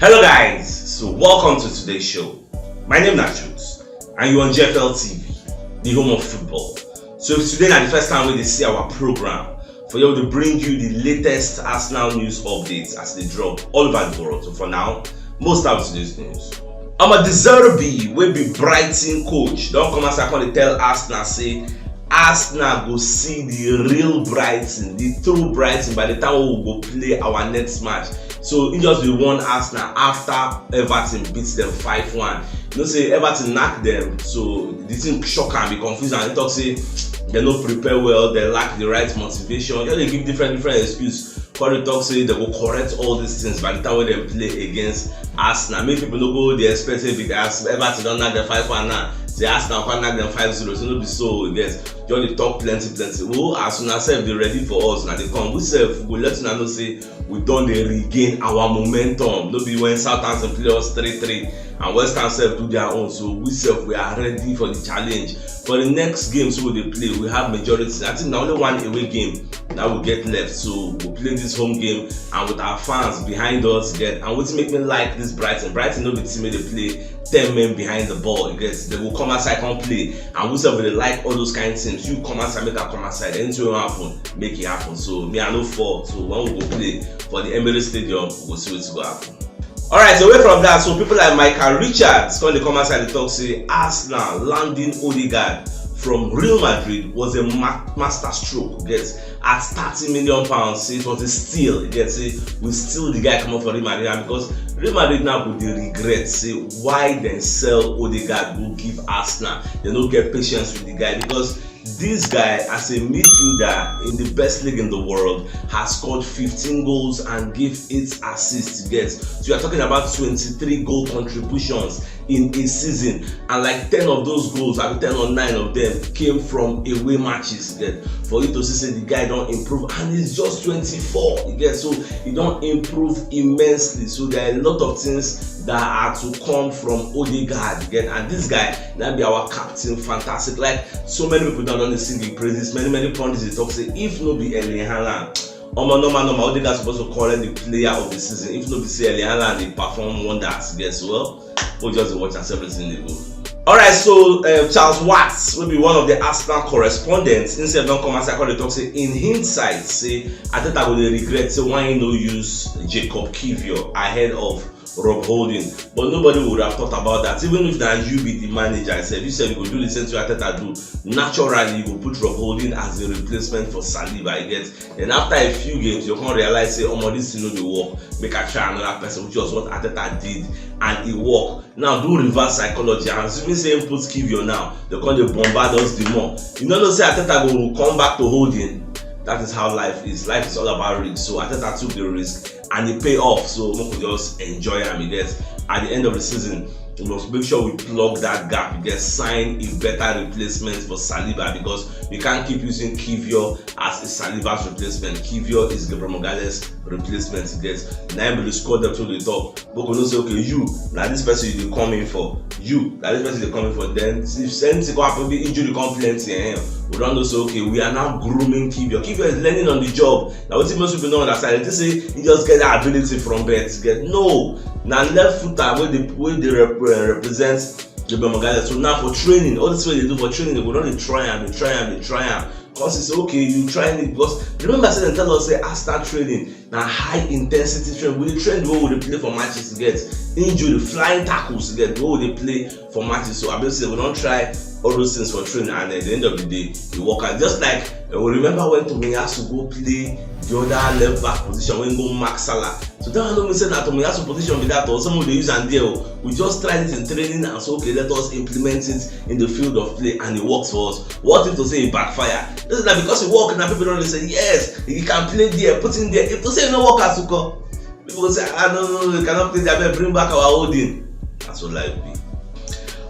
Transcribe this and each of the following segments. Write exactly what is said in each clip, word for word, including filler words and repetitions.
Hello guys, so welcome to today's show. My name na Jules and you on G F L T V, the home of football. So if today na the first time wey dey see our program, for here we dey bring you the latest Arsenal news updates as they drop all over the world. So for now, most of today's news. Omo, De Zerbi, wey be Brighton coach, don come outside come dey tell Arsenal say Arsenal go see the real Brighton, the true Brighton by the time we go play our next match. So he just dey warn Arsenal after Everton beat them five one. You know say Everton knack them, so the thing shock am, be confused, and he talk say they no prepare well, they lack the right motivation. Just dey give different different excuse. Come dey talk say they go correct all these things by the time wey dem play against Arsenal. Make people no go dey expect say because Everton don knack them five one now, say Arsenal come knack them five zero. So no be so, you get. Just dey talk plenty plenty. Well, as una sef dey ready for us, una dey come. We sef go let una know say we don dey regain our momentum. No be when Southampton play us three three and West Ham sef do their own. So we sef, we are ready for the challenge. For the next games wey we dey play, we have majority. I think na only one away game that we get left. So we play this home game and with our fans behind us, get. And wetin make me like this Brighton. Brighton no be team wey dey play ten men behind the ball. You get, they go come outside, come play. And we sef dey like all those kind things. You come outside, make I come outside. Anything wey happen, make it happen. So me, I no fall. So when we go play for the Emirates Stadium, we go see wetin go happen. Alright, so away from that, so people like Michael Richards come dey come outside dey talk say Arsenal landing Odegaard from Real Madrid was a ma- master stroke. Get, at thirty million pounds, say it was a steal. You get, say we steal the guy comot for Real Madrid, and because Real Madrid now go dey regret say why dem sell Odegaard go give Arsenal. They no get patience with the guy because this guy, as a midfielder in the best league in the world, has scored fifteen goals and gave eight assists. Get, so you are talking about twenty-three goal contributions in a season, and like ten of those goals, I mean ten or nine of them came from away matches. Get, for you to see say the guy don improve, and he's just twenty-four. You get, so he don improve immensely. So there are a lot of things that are to come from Odegaard. You get, and this guy na be our captain, fantastic. Like, so many people don don dey sing him praises. Many many pundits dey talk say if no be Erling Haaland, omo, normal normal Odegaard suppose to call the player of the season. If no be say Erling Haaland dey perform wonders, guess well, we just dey watch as everything dey go. Alright, so uh, Charles Watts, wey be one of the Arsenal correspondents, himself don come outside come dey talk say in hindsight, say Arteta go dey regret say why he no use Jacob Kivior ahead of Rob Holding. But nobody would have thought about that. Even if na you be the manager, I said you said you go do the same thing Arteta do. Naturally, you go put Rob Holding as a replacement for Saliba. You get, and after a few games, you come realize say, omo, this thing no dey work. Make I try another person, which was what Arteta did, and it worked. Now do reverse psychology. I'm assuming say him put Kivior now. They come dey bombard us the more. You no know say Arteta go come back to Holding. That is how life is. Life is all about risk. So Arteta took the risk and it pay off. So we could just enjoy am. You get, at the end of the season, we must make sure we plug that gap. You get, sign a better replacement for Saliba because we can't keep using Kivior as a Saliba's replacement. Kivior is Gabriel Magalhaes' replacement. You get, now we score them to the top. But we know say, okay, you, now this person you dey come in for. You, now this person you dey come in for. Then if anything go happen, be injury come plenty. Eh? We don't know say, okay, we are now grooming Kivior. Kivior is learning on the job. Now what most people don't understand, they say he just get that ability from birth. Get, no, now left footer where they where they rep, uh, represent Gabriel Magalhaes. So now for training, all this way they do for training, they go don dey try am, dey try am, dey try am. Cause it's okay, you try it because remember say dem tell us say after training na high intensity training. We dey train the way we dey play for matches, you get, injury, flying tackles, you get, the way we dey play for matches. So I believe say we don try all those things for training, and at the end of the day, e work out. Just like uh, we remember when Tomiyasu go play the other left back position when go mark Salah. So that one no mean say na Tomiyasu position be that, or someone dey use am there. Oh. We just tried it in training and so, okay, let us implement it in the field of play, and it works for us. What if to say it backfire? This is na because it work, na people don dey say yes, he can play there, put him there. If to say e no work out, Suko, people go say, ah, no, no, no, you cannot play there, abeg, bring back our Holding. That's what life be.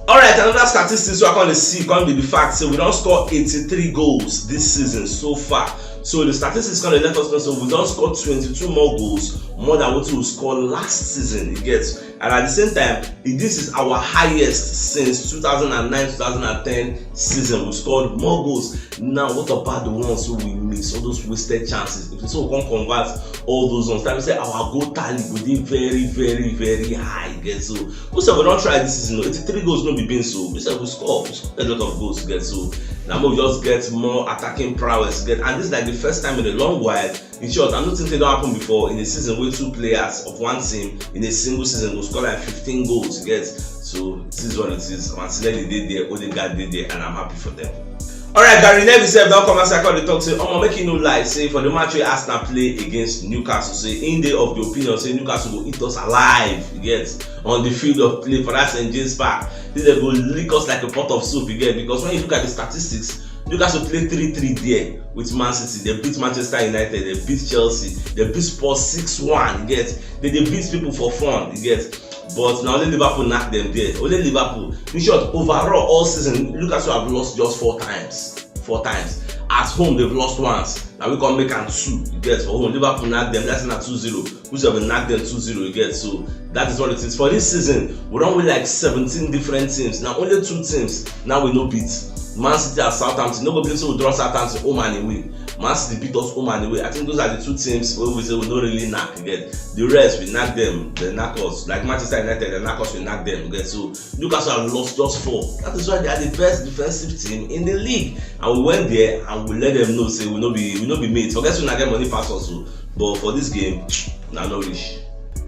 Alright, another statistics wey I come dey see come be the fact say we don score eighty-three goals this season so far. So the statistics come dey let us know say we don score twenty-two more goals more than wetin we score last season. You get, and at the same time, this is our highest since two thousand and nine, two thousand and ten season. We scored more goals. Now, what about the ones wey we It's all those wasted chances. If so, we can convert all those ones. That means say our goal tally go dey very, very, very high. Get so we say we don try this season. Eighty-three goals no be beans, so we say we score, we score a lot of goals. Get so now we just get more attacking prowess. Get and this is like the first time in a long while. In short, I don't think they don't happen before in a season where two players of one team in a single season will score like fifteen goals. Get so this is what it is. Martinelli did there, Odegaard did there, and I'm happy for them. All right, Gary Neville sef don come outside come dey talk say omo make you no lie say for the match wey Arsenal play against Newcastle say im dey of the opinion say Newcastle go eat us alive, you get, on the field of play for that St James Park. Say dem go lick us like a pot of soup, you get, because when you look at the statistics, Newcastle play three three there with Man City. They beat Manchester United, they beat Chelsea, they beat Spurs six one, you get. They dey beat people for fun, you get. But na only Liverpool knack them there. Only Liverpool. In short, overall all season, Newcastle have lost just four times. Four times. At home, they've lost once. Now we can make am two. You get for home. Liverpool knack them. That's not two zero. We have knack them two zero. You get so that is what it is. For this season, we don win like seventeen different teams. Now only two teams now we no beat. Man City and Southampton. No go be say we draw Southampton home and away. Man City beat us home and away. I think those are the two teams where we say we no really knack. You get the rest we knack them. They knack us like Manchester United. They knack us. We knack them. You get so Newcastle have lost just four. That is why they are the best defensive team in the league. And we went there and we let them know say we no be we no be mates. Forget say una get money pass us o, but for this game, na no reach.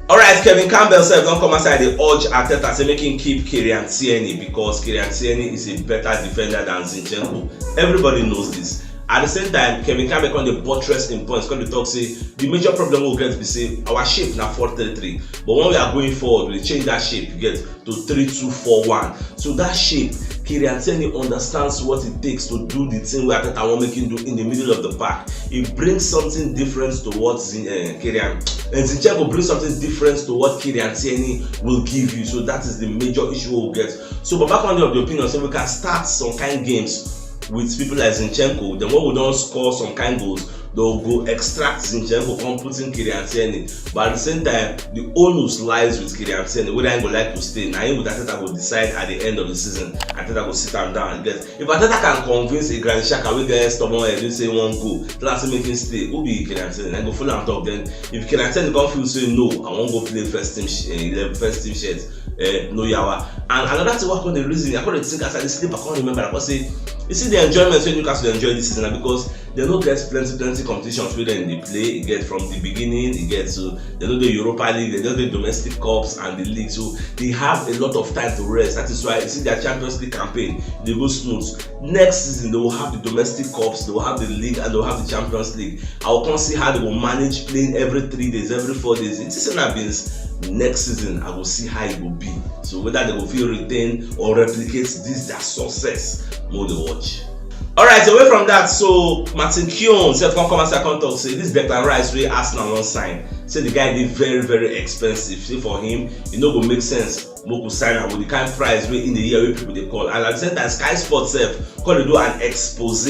Alright, Kevin Campbell sef don come outside dey urge Arteta say make him keep Kieran Tierney because Kieran Tierney is a better defender than Zinchenko. Everybody knows this. At the same time, Kevin Campbell come dey buttress im points, come dey talk say the major problem we get be say our shape na four three three, but when we are going forward, we dey change that shape, you get, to three two four one. So that shape, Kieran Tierney understands what it takes to do the thing wey Arteta wan make him do in the middle of the park. He brings something different to what Zin, uh, Kieran and Zinchenko brings something different to what Kieran Tierney will give you. So that is the major issue we get. So Baba Conde of the opinion say we can start some kind games with people like Zinchenko. Then when we don score some kind goals, they'll go extract Zinchenko, come put in Kieran Tierney. But at the same time, the onus lies with Kieran Tierney. Whether he go like to stay, now him with Arteta go decide at the end of the season. Arteta go sit am down. Get if Arteta can convince a Granit Xhaka wey get stubborn head, wey say one go, tell am say make him stay. Who be Kieran Tierney? I go full am talk. Then if Kieran Tierney come feel say no, I wan go play first team, sh- eh, eleven first team shirt. Eh, no yawa. And another thing, what come the reason? I come dey think as I dey sleep, I come remember. I come say, you see the enjoyment wey Newcastle dey enjoy this season na because they no get plenty plenty competitions wey dem dey play. E get from the beginning, e get so they no dey Europa League, they no dey domestic cups and the league. So they have a lot of time to rest. That is why you see their Champions League campaign dey go smooth. Next season they will have the domestic cups, they will have the league, and they will have the Champions League. I will come see how they go manage playing every three days, every four days. It is na beans. Next season I go see how e go be. So whether they go fit retain or replicate this their success, more dey watch. Alright, away from that, so Martin Keown sef come come outside come talk say this Declan Rice wey Arsenal wan sign, say the guy dey very very expensive. Say for him, e no go make sense make we sign am with the kind price wey in the year wey people dey call. And at the same time, Sky Sports sef come dey do an expose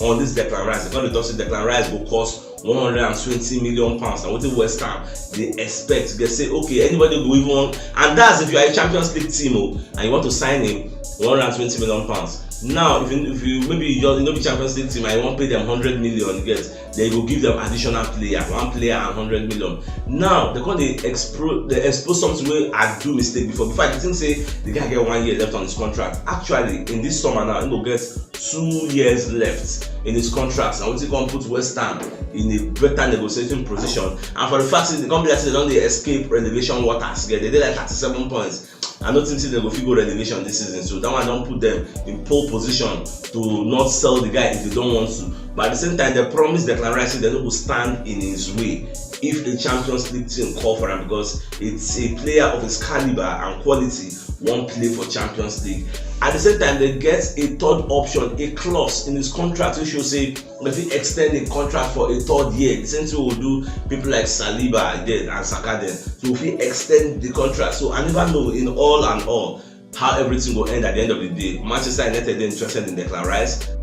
on this Declan Rice. They come dey talk say Declan Rice go cost one hundred and twenty million pounds. Na wetin West Ham dey expect. They say okay, anybody go even want, and that's if you are a Champions League team o, and you want to sign him, one hundred and twenty million pounds. Now if you if you maybe you just you no be Champions League team and you wan pay them hundred million, you get, then you go give them additional player, one player and hundred million. Now they come dey expro they expose something wey I do mistake before. Before I dey think say the guy get one year left on his contract. Actually, in this summer now, he go get two years left in his contract. Na wetin come put West Ham in a better negotiating position. And for the fact say they come be like say they don dey escape relegation waters. Yeah, they dey like thirty-seven points. I no think say they go fit go relegation this season. So that one don put them in pole position to not sell the guy if they don't want to. But at the same time, they promise Declan Rice say they no go stand in his way if a Champions League team call for him because it's a player of his caliber and quality won't play for Champions League. At the same time, they get a third option, a clause in his contract which show say if he extend a contract for a third year, the same thing will do people like Saliba again and Saka then. So if he extend the contract, so I never know in all and all how everything will end at the end of the day. Manchester United dey interested in Declan Rice.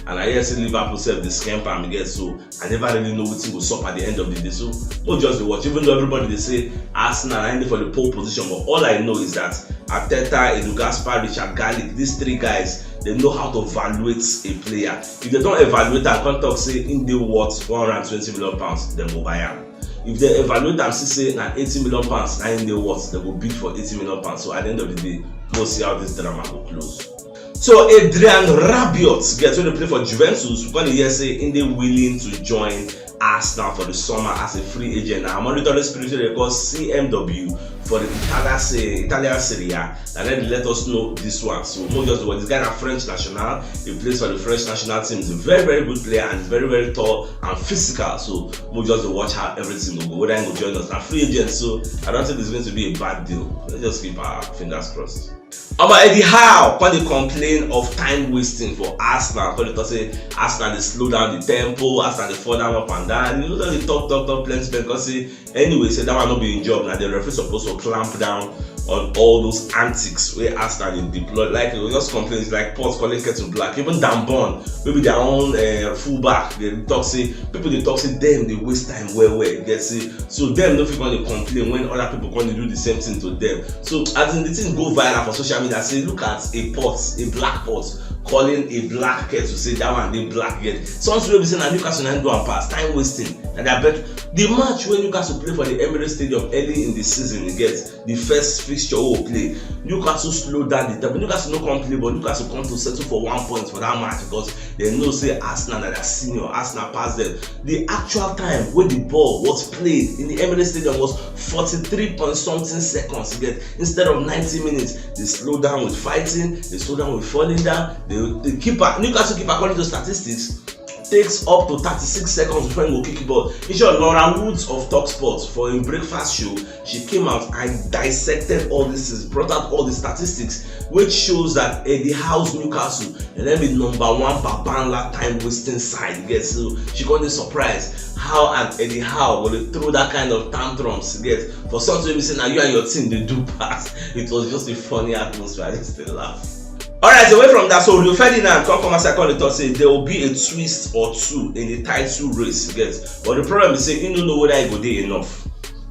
And I hear say Liverpool sef dey scamp am again, so I never really know wetin go sup at the end of the day. So we'll just dey watch, even though everybody dey say Arsenal na dey for the pole position, but all I know is that Arteta, Edu Gaspar, Richard Garlic, these three guys, They know how to evaluate a player. If they don't evaluate am, come talk say im dey worth one hundred and twenty million pounds, dem go buy am. If they evaluate am, see say na eighty million pounds na im dey worth, dem go bid for eighty million pounds. So at the end of the day, we'll see how this drama go close. So Adrien Rabiot, get wey dey play for Juventus, we come dey hear say im dey willing to join Arsenal for the summer as a free agent. Na Monitoring Spirit wey dey call C M W for the Italian Se- Italian Serie A, and then let us know this one. So mo just what this guy na French national, he plays for the French national team. He's a very, very good player and he's very, very tall and physical. So mo just dey watch how everything go go. Whether he go join us na free agent, so I don't think it's going to be a bad deal. Let's just keep our fingers crossed. Omo, Eddie Howe come dey complain of time wasting for Arsenal. Come dey talk say Arsenal dey slow down the tempo, Arsenal dey fall down up and down. You know, dey talk, talk, talk plenty, plenty. Come say anyway, say that one no be im job. Na the referee suppose to clamp down on all those antics wey Arsenal dey deploy. Like, you just complain, it's like pot calling kettle black. Even Dan Burn, wey be their own uh, fullback, dey talk say, people dey talk say dem dey waste time well well. You get say, so dem no fit come dey complain when other people come dey do the same thing to them. So as in the thing go viral for social media, say look at a pot, a black pot, calling a black kettle say that one dey black. Get something wey be say na Newcastle na do am pass, time wasting. And I bet the match wey Newcastle play for the Emirates Stadium early in the season, you get the first fixture wey we play, Newcastle slow down the tempo. Newcastle no come play, but Newcastle come to settle for one point for that match because they know say Arsenal na their senior, Arsenal pass them. The actual time wey the ball was played in the Emirates Stadium was forty-three point something seconds. You get, instead of ninety minutes, they slow down with fighting, they slow down with falling down. The, the keeper, Newcastle keeper, according to statistics, takes up to thirty-six seconds before he go kick the ball. In short, Laura Woods of Talksport, for im breakfast show, she came out and dissected all this, brought out all the statistics, which shows that Eddie Howe's Newcastle and then be number one babanla time wasting side. You get, so she got the surprise how an Eddie Howe go dey throw that kind of tantrums. You get, for something wey be say na you and your team dey do pass. It was just a funny atmosphere. I just dey laugh. Alright, away from that, so Rio Ferdinand come come outside come dey talk say there will be a twist or two in the title race, you get. But the problem is say he no know whether e go dey enough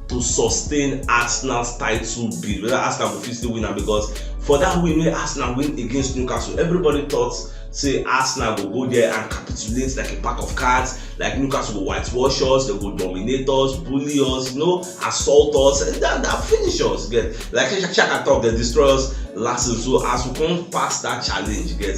to sustain Arsenal's title bid, whether Arsenal go fit still win am, because for that win wey Arsenal win against Newcastle, everybody thought say Arsenal go go there and capitulate like a pack of cards, like Newcastle go whitewash us, they go dominate us, bully us, you know, assault us, and that, that finish us. Get, like Shaka talk, they destroy us last season. So as we come past that challenge, get,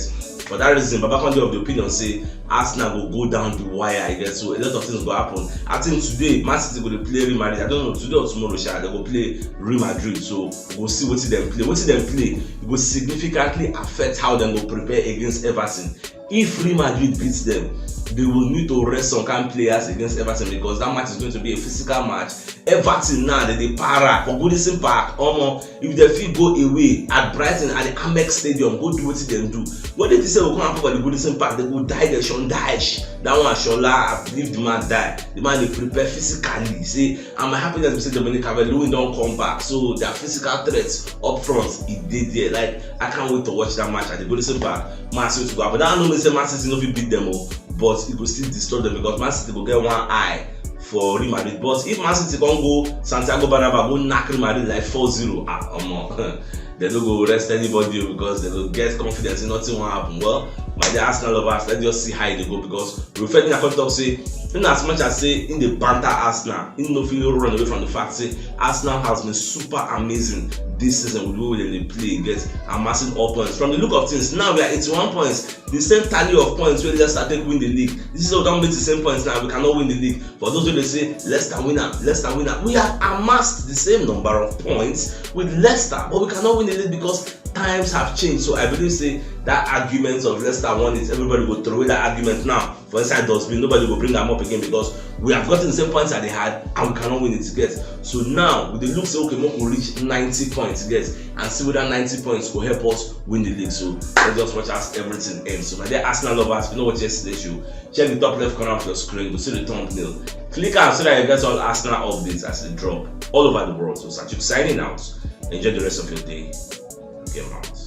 for that reason, Baba Conde of the opinion say Arsenal go go down the wire, I guess. So a lot of things go happen. I think today, Man City go dey play Real Madrid. I don't know, today or tomorrow, sha, they go play Real Madrid. So we go see wetin dem play. Wetin dem play, e go significantly affect how dem go prepare against Everton. If Real Madrid beats them, they will need to rest some kind players against Everton, because that match is going to be a physical match. Everton now, they dey para for Goodison Park. Omo, if they fit go away at Brighton at the Amex Stadium, go do wetin dem do. What if they say we come happen for the Goodison Park? They go die, they shon dash. That one, Shola, I believe the man die. The man dey prepare physically. Say, and my happiness be say Dominic Calvert-Lewin don come back. So their physical threats up front, e dey there. Like, I can't wait to watch that match at the Goodison Park. Man City to go up. But that no mean say Man City no fit beat them o. But e go still disturb them because Man City go get one eye for Real Madrid. But if Man City come go Santiago Bernabeu, go knock Real Madrid like four zero, ah, omo, they no go rest anybody o, because they go get confidence say nothing wan happen. Well, my dear Arsenal lovers, let's just see how e dey go, because Rio Ferdinand come talk say, in as much as say in the banter Arsenal, he no fit run away from the fact say Arsenal has been super amazing this season with the way dem dey play, get, amassing all points. From the look of things, now we are eighty-one points, the same tally of points wey Leicester take win the league. This is how we don meet the same points now, we cannot win the league. For those wey dey say Leicester win am, Leicester win am, we have amassed the same number of points with Leicester, but we cannot win the league because times have changed. So I believe say that argument of Leicester won it, everybody go throw away that argument now for inside dustbin. Nobody go bring am up again because we have gotten the same points that they had and we cannot win it, get. So now we dey look say, okay, make we reach ninety points, get, and see whether ninety points go help us win the league. So let's just watch as everything ends. So my dear Arsenal lovers, if you no watch yesterday show, check the top left corner of your screen. You see the thumbnail. Click am so that you get all Arsenal updates as they drop all over the world. So Sachuk signing out. Enjoy the rest of your day. Game out.